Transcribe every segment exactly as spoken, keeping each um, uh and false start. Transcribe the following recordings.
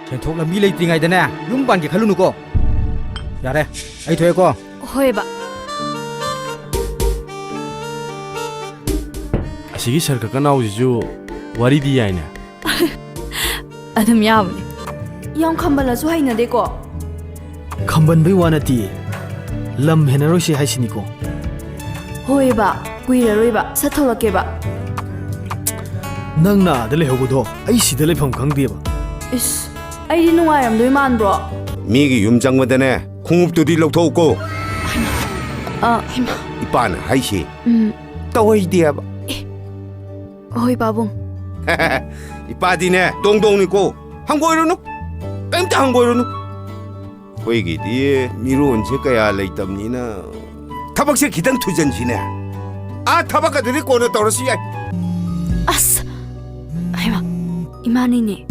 ꯁꯦꯟꯊꯣꯛ ꯂꯝꯕꯤ ꯂꯩꯇ꯭ꯔꯤꯉꯩꯗꯅꯦ ꯌꯨꯝ ꯄꯥꯟꯒꯦ ꯈꯜꯂꯨꯅꯨꯀꯣ꯫ ꯌꯥꯔꯦ, ꯑꯩ ꯊꯣꯛꯑꯦꯀꯣ꯫ ꯍꯣꯏꯕ꯫ ꯑꯁꯤꯒꯤ ꯁꯔ ꯀꯀꯅꯥꯎꯁꯤꯁꯨ ꯋꯥꯔꯤꯗꯤ ꯌꯥꯏꯅꯦ꯫ ꯑꯗꯨꯝ ꯌꯥꯕꯅꯦ꯫ ꯌꯥꯝ ꯈꯝꯕꯜꯂꯁꯨ ꯍꯩꯅꯗꯦꯀꯣ꯫ ꯈꯝꯕꯟꯕꯩ ꯋꯥ ꯅꯠꯇꯤꯌꯦ, ꯂꯝ ꯍꯦꯟꯅꯔꯣꯏꯁꯦ ꯍꯥꯏꯁꯤꯅꯤꯀꯣ꯫ ꯍꯣꯏꯕ, ꯀꯨꯏꯔꯔꯣꯏꯕ, ꯁꯠ ꯊꯣꯛꯂꯛꯀꯦꯕ꯫ ꯅꯪꯅ ꯑꯥꯗ ꯂꯩꯍꯧꯕꯗꯣ ꯑꯩ ꯁꯤꯗ ꯂꯩꯐꯝ ꯈꯪꯗꯦꯕ꯫ ꯏꯁ, ꯑꯩꯗꯤ ꯅꯨꯡꯉꯥꯏꯔꯝꯗꯣꯏ ꯃꯥꯟꯕ꯭ꯔꯣ? ꯃꯤꯒꯤ ꯌꯨꯝ ꯆꯪꯕꯗꯅꯦ ꯈꯣꯡꯎꯞꯇꯨꯗꯤ ꯂꯧꯊꯣꯛꯎꯀꯣ꯫ ꯑ, ꯏꯄꯥꯅ ꯍꯥꯏꯁꯤ ꯎꯝ, ꯇꯧꯍꯩꯗꯦꯕ꯫ ꯍꯣꯏ ꯄꯥꯕꯨꯡ꯫ ꯏꯄꯥꯗꯤꯅꯦ ꯗꯣꯡ ꯗꯣꯡꯅꯤꯀꯣ, ꯍꯪꯒꯣꯏꯔꯨꯅꯨ, ꯀꯩꯝꯇ ꯍꯪꯒꯣꯏꯔꯨꯅꯨ꯫ ꯑꯩꯈꯣꯏꯒꯤꯗꯤ ꯃꯤꯔꯣꯟꯁꯦ ꯀꯌꯥ ꯂꯩꯇꯕꯅꯤꯅ ꯊꯕꯛꯁꯦ ꯈꯤꯇꯪ ꯊꯨꯖꯟꯁꯤꯅꯦ꯫ ꯑꯥ, ꯊꯕꯛ ꯑꯗꯨꯗꯤ ꯀꯣꯟꯅ ꯇꯧꯔꯁꯨ ꯌꯥꯏ꯫ ꯑꯁ! ꯍꯩꯃꯥ, ꯏꯃꯥꯅꯤꯅꯦ꯫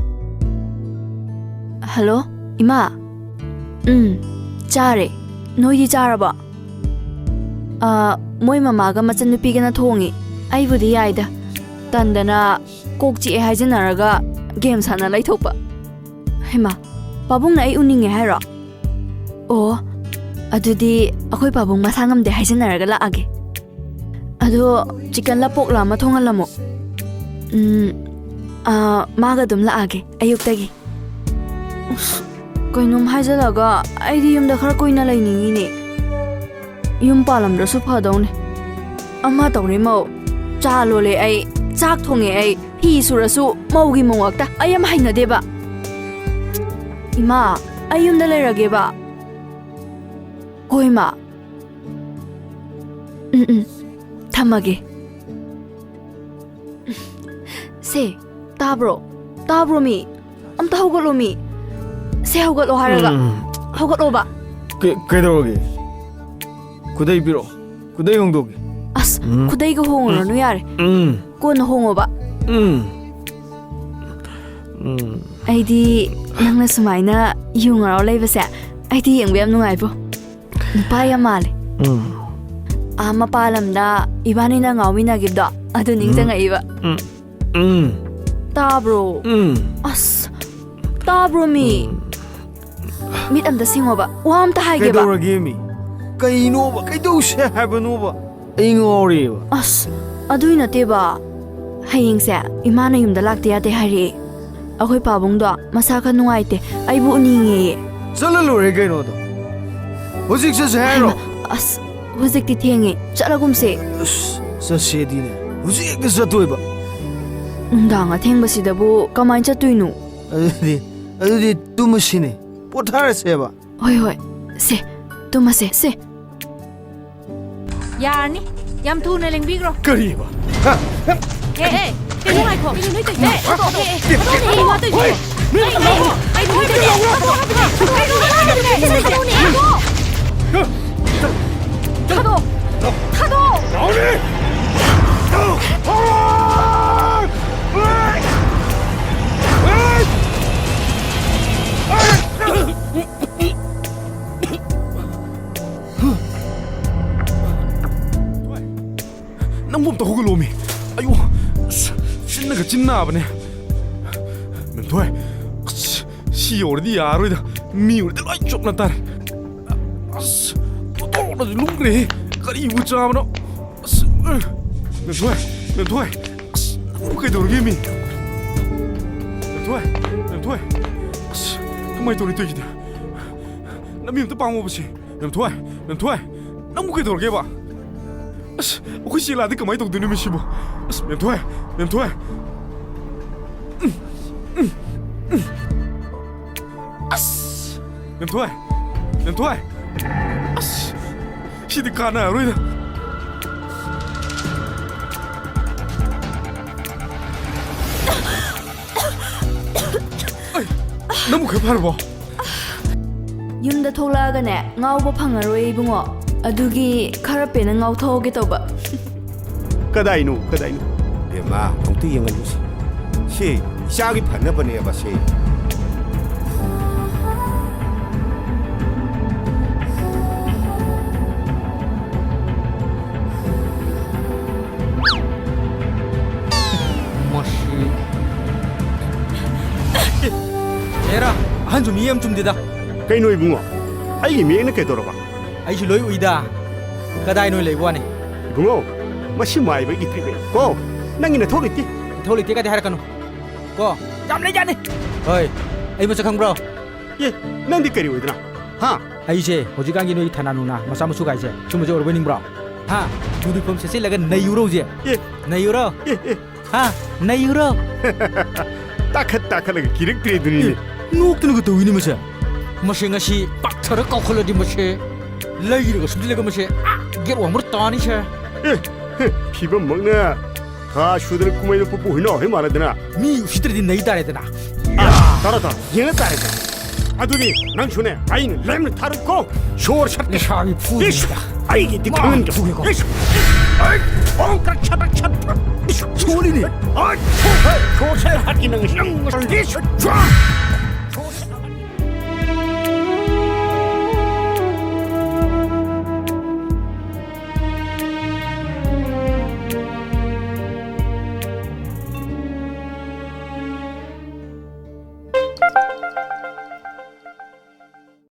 ꯍꯜꯂꯣ, ꯏꯃꯥ꯫ ꯎꯝ, ꯆꯥꯔꯦ꯫ ꯅꯣꯏꯗꯤ ꯆꯥꯔꯕꯣ? ꯑ, ꯃꯣꯏ ꯃꯃꯥꯒ ꯃꯆꯟꯅꯨꯄꯤꯒꯅ ꯊꯣꯡꯉꯤ꯫ ꯑꯩꯕꯨꯗꯤ ꯌꯥꯏꯗ꯫ ꯇꯟꯗꯅ ꯀꯣꯛ ꯆꯤꯛꯑꯦ ꯍꯥꯏꯖꯟꯅꯔꯒ ꯒꯦꯝ ꯁꯥꯟꯅ ꯂꯩꯊꯣꯛꯄ꯫ ꯍꯩꯃꯥ, ꯄꯥꯕꯨꯡꯅ ꯑꯩ ꯎꯅꯤꯡꯉꯦ ꯍꯥꯏꯔꯣ? ꯑꯣ, ꯑꯗꯨꯗꯤ ꯑꯩꯈꯣꯏ ꯄꯥꯕꯨꯡ ꯃꯁꯥ ꯉꯝꯗꯦ ꯍꯥꯏꯖꯟꯅꯔꯒ ꯂꯥꯛꯑꯒꯦ꯫ ꯑꯗꯣ ꯆꯤꯛꯀꯟꯂ ꯄꯣꯛꯂ ꯑꯃ ꯊꯣꯡꯍꯜꯂꯝꯃꯣ꯫ ꯎꯝ, ꯑ, ꯃꯥꯒ ꯑꯗꯨꯝ ꯂꯥꯛꯑꯒꯦ ꯑꯌꯨꯛꯇꯒꯤ꯫ ꯎꯁ, ꯀꯩꯅꯣꯝ ꯍꯥꯏꯖꯜꯂꯒ ꯑꯩꯗꯤ ꯌꯨꯝꯗ ꯈꯔ ꯀꯨꯏꯅ ꯂꯩꯅꯤꯡꯉꯤꯅꯦ꯫ ꯌꯨꯝ ꯄꯥꯜꯂꯝꯗ꯭ꯔꯁꯨ ꯐꯗꯧꯅꯦ꯫ ꯑꯃ ꯇꯧꯔꯦ ꯃꯧ, ꯆꯥ ꯂꯣꯜꯂꯦ ꯑꯩ, ꯆꯥꯛ ꯊꯣꯡꯉꯦ ꯑꯩ, ꯐꯤ ꯁꯨꯔꯁꯨ ꯃꯧꯒꯤ ꯃꯧ ꯉꯥꯛꯇ꯫ ꯑꯩ ꯌꯥꯝ ꯍꯩꯅꯗꯦꯕ꯫ ꯏꯃꯥ, ꯑꯩ ꯌꯨꯝꯗ ꯂꯩꯔꯒꯦꯕ꯫ ꯍꯣꯏ ꯃꯥ꯫ ꯎꯝ, ꯎꯝ, ꯊꯝꯃꯒꯦ꯫ ꯁꯦ, ꯇꯥꯕ꯭ꯔꯣ? ꯇꯥꯕ꯭ꯔꯣ ꯃꯤ? ꯑꯝꯇ ꯍꯧꯒꯠꯂꯣ ꯃꯤ꯫ ꯁꯦ, ꯍꯧꯒꯠꯂꯣ ꯍꯥꯏꯔꯒ꯫ ꯎꯝ, ꯍꯧꯒꯠꯂꯣꯕ꯫ ꯀꯩ- ꯀꯩꯗꯧꯔꯒꯦ? ꯈꯨꯗꯩ ꯄꯤꯔꯛꯑꯣ, ꯈꯨꯗꯩ ꯍꯣꯡꯗꯣꯛꯀꯦ꯫ ꯑꯁ, ꯎꯝ꯫ ꯈꯨꯗꯩꯒ ꯍꯣꯡꯉꯨꯔꯅꯨ ꯌꯥꯔꯦ꯫ ꯎꯝ, ꯀꯣꯟꯅ ꯍꯣꯡꯉꯣꯕ꯫ ꯎꯝ, ꯎꯝ꯫ ꯑꯩꯗꯤ ꯅꯪꯅ ꯁꯨꯃꯥꯏꯅ ꯌꯨ ꯉꯥꯎꯔ ꯂꯩꯕꯁꯦ ꯑꯩꯗꯤ ꯌꯦꯡꯕ ꯌꯥꯝ ꯅꯨꯡꯉꯥꯏꯕꯣ꯫ ꯅꯨꯄꯥ ꯌꯥꯝ ꯃꯥꯜꯂꯦ꯫ ꯎꯝ, ꯑꯥ, ꯃꯄꯥꯟ ꯂꯝꯗ ꯏꯕꯥꯅꯤꯅ ꯉꯥꯎꯃꯤꯟꯅꯈꯤꯕꯗꯣ ꯑꯗꯨ ꯅꯤꯡꯁꯤꯡꯉꯛꯏꯕ꯫ ꯎꯝ, ꯎꯝ, ꯇꯥꯕ꯭ꯔꯣ? ꯎꯝ꯫ ꯑꯁ, ꯇꯥꯕ꯭ꯔꯣ ꯃꯤ? ꯎꯝ꯫ ꯃꯤꯠ ꯑꯝꯇ ꯁꯤꯡꯉꯣꯕ, ꯋꯥ ꯑꯝꯇ ꯍꯥꯏꯒꯦꯕ꯫ ꯀꯩꯗꯧꯔꯒꯦ ꯃꯤ? ꯀꯩꯅꯣꯕ? ꯀꯩꯗꯧꯁꯦ ꯍꯥꯏꯕꯅꯣꯕ? ꯑꯩ ꯉꯥꯎꯔꯦꯕ꯫ ꯑꯁ, ꯑꯗꯨꯏ ꯅꯠꯇꯦꯕ꯫ ꯍꯌꯦꯡꯁꯦ ꯏꯃꯥꯅ ꯌꯨꯝꯗ ꯂꯥꯛꯇ ꯌꯥꯗꯦ ꯍꯥꯏꯔꯛꯑꯦ꯫ ꯑꯩꯈꯣꯏ ꯄꯥꯕꯨꯡꯗꯣ ꯃꯁꯥ ꯈꯔ ꯅꯨꯡꯉꯥꯏꯇꯦ, ꯑꯩꯕꯨ ꯎꯅꯤꯡꯉꯦꯌꯦ꯫ ꯆꯠꯂ ꯂꯣꯏꯔꯦ ꯀꯩꯅꯣꯗꯣ꯫ ꯍꯧꯖꯤꯛ ꯆꯠꯁꯦ ꯍꯥꯏꯔꯣ? ꯍꯩꯃꯥ, ꯑꯁ, ꯍꯧꯖꯤꯛꯇꯤ ꯊꯦꯡꯉꯦ, ꯆꯠꯂꯒꯨꯝꯁꯦ꯫ ꯑꯁ, ꯆꯠꯁꯦꯗꯤꯅꯦ, ꯍꯧꯖꯤꯛ ꯍꯦꯛꯇ ꯆꯠꯇꯣꯏꯕ꯫ ꯅꯨꯡꯗꯥꯡ ꯑꯊꯦꯡꯕꯁꯤꯗꯕꯨ ꯀꯃꯥꯏꯅ ꯆꯠꯇꯣꯏꯅꯣ? ꯑꯗꯨꯗꯤ, ꯑꯗꯨꯗꯤ ꯇꯨꯝꯃꯁꯤꯅꯦ, ꯄꯣꯊꯥꯔꯁꯦꯕ꯫ ꯍꯣꯏ, ꯍꯣꯏ, ꯁꯦ, ꯇꯨꯝꯃꯁꯦ, ꯁꯦ꯫ ꯌꯥꯔꯅꯤ꯫ ꯌꯥꯝ ꯊꯨꯅ ꯂꯦꯡꯕꯤꯈ꯭ꯔꯣ꯫ ꯀꯔꯤꯕ? ꯍꯥ? ꯑꯦ, ꯑꯦ, ꯀꯩꯅꯣ ꯉꯥꯏꯈꯣ꯫ ꯀꯩꯅꯣ ꯅꯣꯏ ꯇꯧꯔꯤꯁꯦ? ꯑꯦ, ꯑꯦ, ꯑꯦ, ꯊꯥꯗꯣꯛꯑꯣ, ꯀꯩꯅꯣ ꯍꯥꯏꯕꯅꯦ? ꯍꯣꯏ, ꯃꯤ ꯑꯝꯇ ꯂꯥꯛꯑꯣ꯫ ꯀꯩꯅꯣ ꯍꯥꯏꯕꯅꯦ? ꯊꯥꯗꯣꯛꯑꯣ ꯍꯥꯏꯕꯅꯦ? ꯊꯥꯗꯣꯛꯑꯣ ꯍꯥꯏꯕꯅꯦ? ꯊꯥꯗꯣꯛꯑꯣ! ꯊꯥꯗꯣꯛꯑꯣ! ꯂꯥꯛꯑꯣꯅꯦ! ꯅꯪꯕꯨ ꯑꯝꯇ ꯍꯧꯒꯠꯂꯣꯃꯤ꯫ ꯑꯌꯣ, ꯑꯁ, ꯆꯤꯟꯅꯒ ꯆꯤꯟ ꯅꯥꯕꯅꯦ꯫ ꯃꯦꯝꯊꯣꯏ, ꯑꯁ, ꯁꯤ ꯌꯧꯔꯗꯤ ꯌꯥꯔꯔꯣꯏꯗ꯫ ꯃꯤ ꯎꯔꯗꯤ ꯂꯣꯏ ꯆꯣꯞꯅ ꯇꯥꯔꯦ꯫ ꯑꯁ, ꯇꯣꯇꯣꯛꯅꯁꯨ ꯂꯨꯝꯈ꯭ꯔꯦꯍꯦ꯫ ꯀꯔꯤꯕꯨ ꯆꯥꯕꯅꯣ? ꯑꯁ, ꯑ, ꯃꯦꯝꯊꯣꯏ, ꯃꯦꯝꯊꯣꯏ꯫ ꯑꯁ, ꯅꯪꯕꯨ ꯀꯩꯗꯧꯔꯒꯦ ꯃꯤ? ꯃꯦꯝꯊꯣꯏ, ꯃꯦꯝꯊꯣꯏ꯫ ꯑꯁ, ꯀꯃꯥꯏꯅ ꯇꯧꯔꯤ ꯇꯧꯔꯤꯁꯤꯗꯤ? ꯂꯝꯕꯤ ꯑꯝꯇ ꯄꯥꯡꯉꯣꯕꯁꯦ꯫ ꯃꯦꯝꯊꯣꯏ, ꯃꯦꯝꯊꯣꯏ, ꯅꯪꯕꯨ ꯀꯩꯗꯧꯔꯒꯦꯕ? ꯑꯁ, ꯑꯩꯈꯣꯏ ꯆꯦ ꯂꯥꯛꯑꯗꯤ ꯀꯃꯥꯏꯅ ꯇꯧꯗꯣꯏꯅꯣ ꯃꯤꯁꯤꯕꯨ? ꯑꯁ, ꯃꯦꯝꯊꯣꯏ, ꯃꯦꯝꯊꯣꯏ꯫ ꯎꯝ, ꯎꯝ, ꯎꯝ꯫ ꯑꯁ, ꯃꯦꯝꯊꯣꯏ, ꯃꯦꯝꯊꯣꯏ꯫ ꯑꯁ, ꯁꯤꯗꯤ ꯀꯥꯟꯅꯔꯔꯣꯏꯗ꯫ ꯑꯩ, ꯅꯪꯕꯨ ꯈꯔ ꯐꯔꯕꯣ? ꯌꯨꯝꯗ ꯊꯣꯛꯂꯛꯑꯒꯅꯦ, ꯉꯥꯎꯕ ꯐꯪꯉꯔꯣꯏ ꯏꯕꯨꯡꯉꯣ꯫ ꯑꯗꯨꯒꯤ ꯈꯔ ꯄꯦꯟꯅ ꯉꯥꯎꯊꯣꯛꯍꯧꯒꯦ ꯇꯧꯕ꯫ ꯀꯗꯥꯏꯅꯣ, ꯀꯗꯥꯏꯅꯣ? ꯕꯦꯝꯃ, ꯑꯃꯨꯛꯇ ꯌꯦꯡꯍꯜꯂꯨꯁꯤ꯫ ꯁꯤ ꯏꯆꯥꯒꯤ ꯐꯅꯕꯅꯦꯕ, ꯁꯤ꯫ ꯃꯁꯤ꯫ ꯑꯍꯟꯁꯨ ꯃꯤ ꯌꯥꯝ ꯆꯨꯝꯗꯦꯗ꯫ ꯀꯩꯅꯣ ꯏꯕꯨꯡꯉꯣ? ꯑꯩꯒꯤ ꯃꯤꯠꯌꯦꯡꯅ ꯀꯩꯗꯧꯔꯕ? ꯑꯩꯁꯨ ꯂꯣꯏ ꯎꯏꯗ꯫ ꯀꯗꯥꯏꯅꯣ ꯂꯩꯕ ꯋꯥꯅꯤ꯫ ꯏꯕꯨꯡꯉꯣ, ꯃꯁꯤ ꯃꯥꯏꯕꯒꯤ treatment ꯀꯣ꯫ ꯅꯪꯒꯤ ꯅꯊꯧ ꯂꯩꯇꯦ꯫ ꯅꯊꯧ ꯂꯩꯇꯦ ꯀꯗꯤ ꯍꯥꯏꯔꯛꯀꯅꯨ ꯀꯣ꯫ ꯌꯥꯝ ꯂꯩꯖꯥꯠꯅꯤ꯫ ꯍꯣꯏ, ꯑꯩ ꯃꯁꯛ ꯈꯪꯕ꯭ꯔꯣ? ꯑꯦ, ꯅꯪꯗꯤ ꯀꯔꯤ ꯑꯣꯏꯗꯅ? ꯍꯥ? ꯑꯩꯁꯦ ꯍꯧꯖꯤꯛꯀꯥꯟꯒꯤ ꯅꯣꯏꯒꯤ ꯊꯅꯥ ꯅꯨꯡꯅꯥ ꯃꯆꯥ ꯃꯁꯨ ꯀꯥꯏꯁꯦ ꯁꯨꯝꯕꯁꯦ ꯑꯣꯏꯔꯕꯣꯏ ꯅꯤꯡꯕ꯭ꯔꯣ? ꯍꯥ? Uniform ꯁꯦꯠꯆꯤꯜꯂꯒ ꯅꯩꯔꯨꯔꯣ ꯍꯧꯖꯤꯛ꯫ ꯑꯦ, ꯅꯩꯔꯨꯔꯣ꯫ ꯑꯦ, ꯑꯦ꯫ ꯍꯥ? ꯅꯩꯔꯨꯔꯣ꯫ ꯇꯥꯈꯠ ꯇꯥꯈꯠꯂꯒ ꯀꯤꯔꯛꯇ꯭ꯔꯦꯗꯨꯅꯤꯅꯦ꯫ ꯅꯣꯛꯇꯅꯒ ꯇꯧꯏꯅꯦ ꯃꯁꯦ꯫ ꯃꯁꯦ ꯉꯁꯤ ꯄꯥꯛꯊꯔ ꯀꯥꯎꯈꯠꯂꯗꯤ ꯃꯁꯦ ꯂꯩꯔꯒ ꯁꯨꯝꯖꯤꯜꯂꯒ ꯃꯁꯦ ꯑꯥ ꯒꯦꯠ ꯋꯥꯡꯃꯔ ꯇꯥꯅꯤ ꯁꯦ꯫ ꯑꯦ, ꯐꯤꯕꯝꯃꯛꯅ ꯊꯥ ꯁꯨꯗꯅ ꯀꯨꯝꯍꯩꯗ ꯄꯨꯄꯨ ꯍꯨꯏꯅꯥꯎ ꯍꯦꯛ ꯃꯥꯟꯅꯗꯅ꯫ ꯃꯤ ꯎꯁꯤꯠꯇ꯭ꯔꯗꯤ ꯅꯩ ꯇꯥꯔꯦꯗꯅ꯫ ꯑ, ꯇꯥꯔꯣ ꯇꯥꯔꯣ, ꯌꯦꯡꯉ ꯇꯥꯔꯦ꯫ ꯑꯗꯨꯗꯤ ꯅꯪꯁꯨꯅꯦ ꯑꯩꯅ ꯂꯦꯝꯅ ꯊꯥꯔꯨꯀꯣ꯫ ꯁꯣꯔ ꯁꯠ ꯂꯩꯁꯥꯕꯤ ꯐꯨꯗꯣꯏꯅꯤꯗ꯫ ꯏꯁ, ꯑꯩꯒꯤꯗꯤ ꯃꯥ ꯈꯪꯍꯟꯗ꯭ꯔꯣ꯫ ꯐꯨꯒꯦꯀꯣ꯫ ꯏꯁ, ꯑꯩ, ꯑꯣ, ꯀ꯭ꯔꯛ ꯁꯠ ꯁꯠ꯫ ꯏꯁ, ꯁꯣꯜꯂꯤꯅꯦ꯫ ꯑꯩ, ꯁꯣꯔ ꯁꯠ ꯍꯥꯠꯀꯦ ꯅꯪ꯫ ꯅꯪ, ꯏꯁ, ꯖ꯭ꯋꯥ꯫